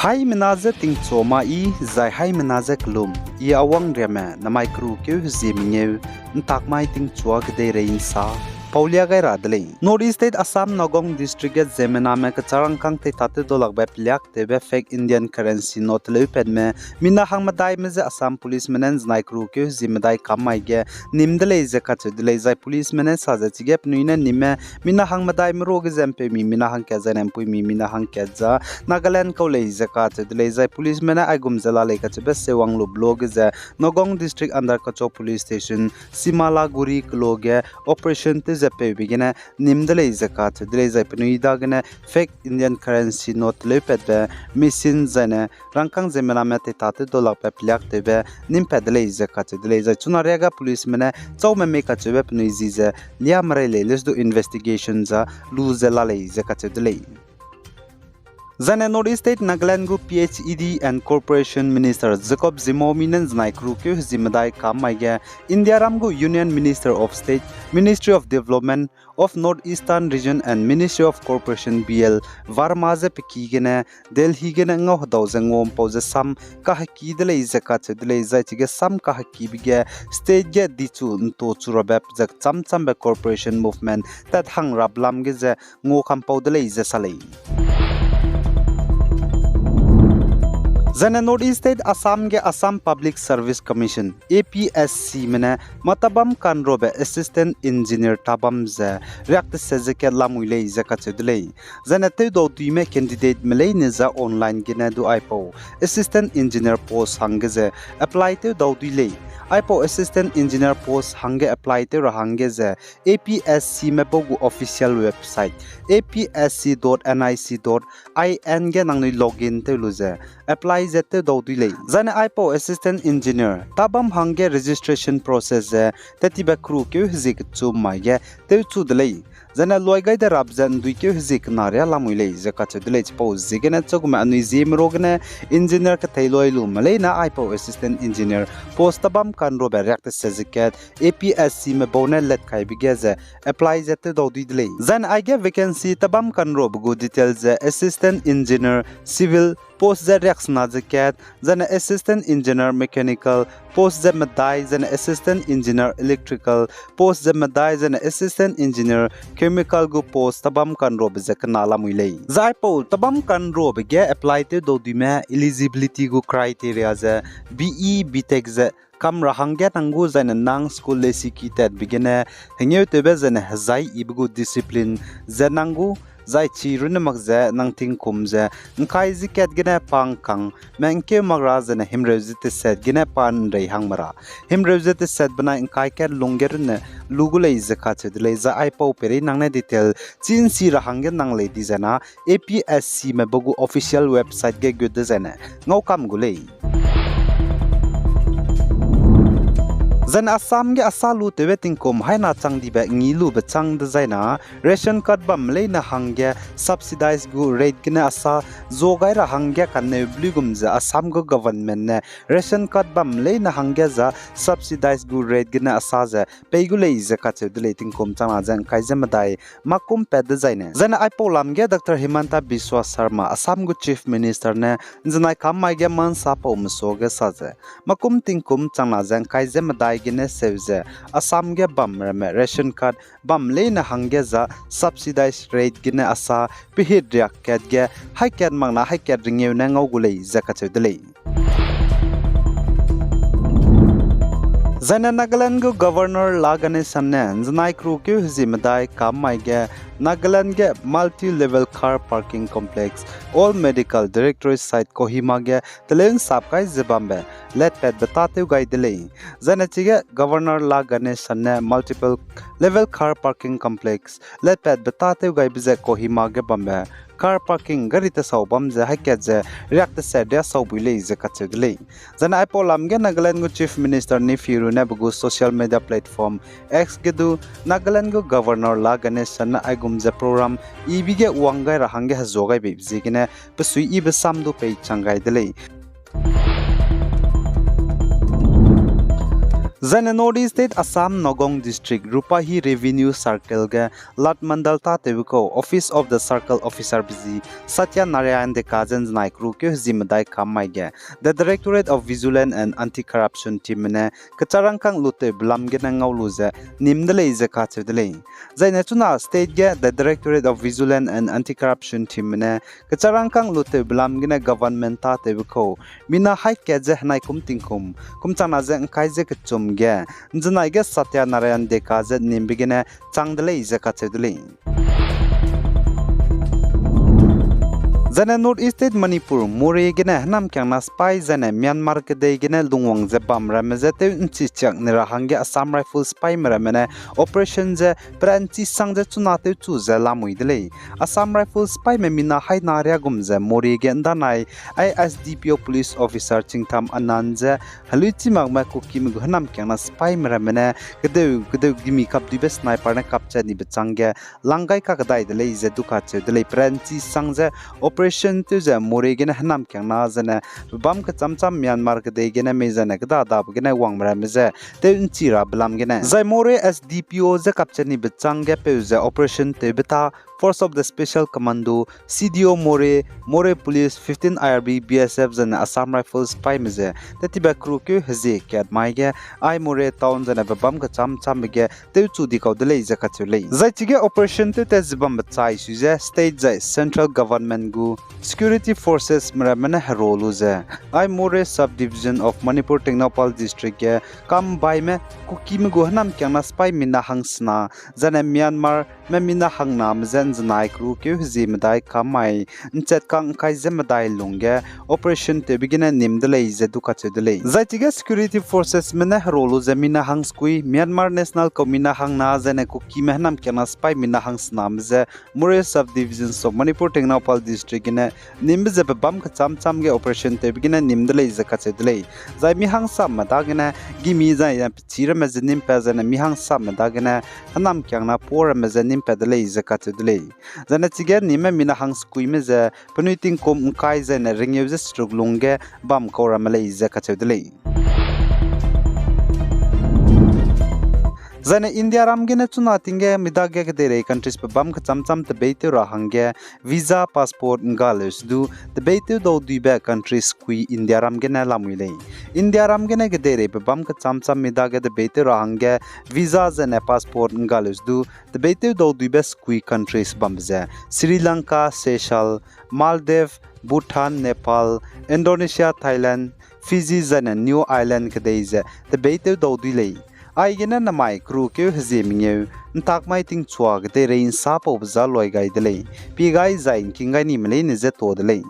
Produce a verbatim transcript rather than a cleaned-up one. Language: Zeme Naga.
Haimena je tingchua ma i, zai haimena je kelum, i a wangriame namai keru keu hezie mengeu, ntak mai tingchua kedeirei nsa, paulia gai ra de lei. North East State Assam Nagaon District ge ziemmename kecharangkâng teitatew daulakbe peliaktewbe fake Indian currency note teleupatme, mina hangmedaime je Assam Policeme ne nzenai keru keu hezie medai kam mai ge nim de lei ze kacheu de lei, zai policeme ne sa ze chige penui ne nimme mina hangmedaime ruage ze mpeumi mina hangkat zaine mpuimi mina hangkat za Nagaland kau lei ze kacheu de lei, zai policeme ne aigum ze la lei kacheube sewang lube luage ze Nagaon District under Kachok Police Station, Simalaguri keloa ge operation tew ze peube gene nim de lei ze kacheu de lei, zai penui dagene fake Indian currency note teleupatbe machine zaine rangkâng ziemmename teitatew daulakbe peliaktewbe nimpat de lei ze kacheu de lei, zai chuna riage policeme ne chaume mei kacheube penui ji ze liame rei lei, lesu du investigation za lu ze la lei ze kacheu de lei. Zaine North East State Nagaland gu P H E D and Corporation Minister Jacob Zimawmi ne nzenai keru keu hezie medai kam mai ge Indiaram gu Union Minister of State, Ministry of Development of North Eastern Region and Ministry of Corporation B L Verma je pe ki gene Delhi gene ngau hedau ze nguampau ze sam kaheki de lei ze kacheu de lei, zai chige sam kahekibe ge state ge dichu nto chu rabe ze chamchambe corporation movement tat hang rap lam ge ze ngua kampau de lei ze sa lei. Zaine North East State Assam ge Assam Public Service Commission, A P S Cme ne mâ tabam kanrobe assistant engineer tabam ze riak teset ze kat lamui lei ze kacheu de lei. Zaine tewdauduime candidateme leine za online gene du aipau assistant engineer post hangge ze apply tewdaudui lei. Aipau assistant engineer post hangge apply tew ra hangge ze A P S Cme bau gu official website A P S C dot N I C dot I N ge nangnui login tew lu ze apply ze tewdaudui lei. Zaine aipau assistant engineer tabam hangge registration process ze tettibe keru keu hezie kechum mai ge tewchu de lei. Zaine luai gai de rap ze ndui keu hezie kena riâ lamui lei ze kacheu de lei. Chipau ziegene chagume anui zieme ruagene engineer keteiloi lume leine aipau assistant engineer post tabam kanrobe riak teset ze kat A P S Cme bau ne let kaibe ge ze apply ze tewdaudui de lei. Zaine aige vacancy tabam kanrobe gu detail ze assistant engineer civil post ze riaksena ze kat, zaine assistant engineer mechanical post ze medai, zaine assistant engineer electrical post ze medai, zaine assistant engineer chemical gu post tabam kanrobe ze kena lamui lei. Zai aipau tabam kanrobe ge apply tewdauduime eligibility gu criteria ze B E, B Tech ze kam ra hangge nang gu, zaine nang school lesiki tatbe gene hengeutewbe zaine hezai yibe gu discipline ze nang gu, zai chi runne mak ze nang tingkum ze ngkai ze kat gene pa ngkangme ngkeu mak ra zaine himreu ze teset gene pa nrei hangme ra, himreu ze teset benai ngkai kat lungge runne lu gu lei ze kacheu de lei. Zai aipau peirei nang ne detail chî nsi ra hangge nang lei dizaina A P S Cme bau gu official website ge gut dezaine ngaukam gu lei. Zaine Assam ge asa lutewbe tingkum haina chang dibe ngi lube chang dezaina ration card bamme leine hangge subsidize gu rate gene asa zuagai ra hangge kaneu be luigum ze Assam gu government ne ration card bamme leine hangge za subsidize gu rate gene asa ze pei gu lei ze kacheu de lei. Tingkum changna ze ngkai ze medai makum pat dezaine, zaine aipau lam ge Doctor Himanta Biswa Sarma, Assam gu Chief Minister ne nzenai kam mai ge mansa pau mesuage sa ze, makum tingkum changna ze ngkai ze medai gene seu ze Assam ge bamramme ration card bamme leine hangge za subsidize rate gene asa pehit riak kat ge haikat makna haikat rengeu ne ngau gu lei ze kacheu de lei. Zaine Nagaland gu Governor La Ganesan ne nzenai keru keu hezie medai kam mai ge Nagaland ge Multi-Level Car Parking Complex, Old Medical Directorate Site Kohima ge teleu nsap kai ze bambe letpatbe tâtew gai de lei. Zaine chige Governor La Ganesan ne Multiple Level Car Parking Complex letpatbe tâtew gaibe ze Kohima ge bambe car parking gari tesau bam ze haikat ze riak teset riasau bui lei ze kacheu de lei. Zaine aipau lam ge Nagaland gu Chief Minister Neiphiu Rio ne pe gu social media platform X ge du Nagaland gu Governor La Ganesan ne aigum ze program ibe ge wang gai ra hangge hezua gai beibe ziegene pe suiyibe sam du peichang gai de lei. Zaine North East State Assam Nagaon District Rupahi Revenue Circle ge Lat Mandal tâtewbe kau Office of the Circle Officer be zi Satya Narayan Deka ze ’nzenai kereu keu hezie medai kam mai ge, the Directorate of Vigilance and Anti-Corruption teamme ne kecharangkang lutewbe lam gene ngau lu ze nim de lei ze kacheu de lei. Zaine chuna state ge the Directorate of Vigilance and Anti-Corruption teamme ne kecharangkang lutewbe lam gene government tâtewbe kau mina haî kat ze henai kum tingkum, kum changna ze ’ngkai ze kechum ge, ’nzenai ge Satya Narayan Deka ze nimbe gene chang de lei ze kacheu de lei. Zaine North East State Manipur, Moreh gene hênamkiangna sipai zaine Myanmar kedei gene lungwang ze bam ramme je tew ’nchi chiak ni ra hangge Assam Rifles sipaime ramme ne operation ze peranchi sang ze chuna tewchu ze lamui de lei. Assam Rifles sipaime mina haî na riagum ze Moreh ge ’ndanai ai S D P O police officer Chingtham Anand ze heluichi makme Kukime gu hênamkiangna sipaime ramme ne kedeu kedeu gimi kapduibe sniper ne kapchat nibe chang ge lang gai kakdai de lei ze du kacheu de lei. Peranchi sang ze operation tew ze Moreh gene hênamkiangna zaine pebâm kechâm châm Myanmar kedei gene mei zaine kêda dabe gene wangme ramme je tew ’nchi rabe lam gene zai Moreh S D P O ze kapchat nibe chang ge peu ze operation tewbe ta Force of the Special Commando, C D O Moreh, Moreh Police, fifteen I R B, B S F zaine Assam Rifles sipaime ze tettibe kereu keu hezie kat mai ge ai Moreh town zaine pebâm kechâm châmbe ge tewchu di kau de lei ze kacheu lei. Zai chige operation tewtat ze bambe chai sui ze state zai central government gu security forcesme ramme ne hero lu ze ai Moreh Subdivision of Manipur Tengnoupal District ge kam baime Kukime gu hênamkiangna sipai mina hangsena, zaine Myanmarme mina hangname je ’nzenai kereu keu hezie medai kam mai ’nchat kang ’ngkai ze medai lungge operation tewbe gene nim de lei ze du kacheu de lei. Zai chige security forcesme ne hero lu ze mina hangsekui, Myanmar National kau mina hangna zaine Kukime hênamkiangna sipai mina hangsename je Moreh Subdivisions of Manipur Tengnoupal District gene nimbe ze pebâm kechâm châm ge operation tewbe gene nim de lei ze kacheu de lei. Zai mi hangsamme dagene gimi zai pechî ramme ze nimpat zaine mi hangsamme dagene hênamkiangna pa ramme je nimpat de lei ze kacheu de lei. Zaine chige nime mina hangsekuime ze penui tingkum ’ngkai zaine rengeu ze seruk lungge bam kau ramme lei ze kacheu de lei. Zaine Indiaram gene chuna ting ge midage kedeirei countries pebâm kechâm châm tebeitew ra hangge visa, passport ’nggaleu se du tebeitew dauduibe countries sekui Indiaram gene lamui lei. Indiaram gene kedeirei pebâm kechâm châm midage tebeitew ra hangge visa zaine passport ’nggaleu se du tebeitew dauduibe sekui countries bambe ze Sri Lanka, Seychelles, Maldives, Bhutan, Nepal, Indonesia, Thailand, Fiji zaine Niue Ireland kedei ze tebeitew daudui lei. Aigene namai kereu keu hezie mengeu ’ntak mai tingchua kedeirei ’nsapaube za luai gai de lei. Pie gai zai ’ngking gai nime leine je ta de lei.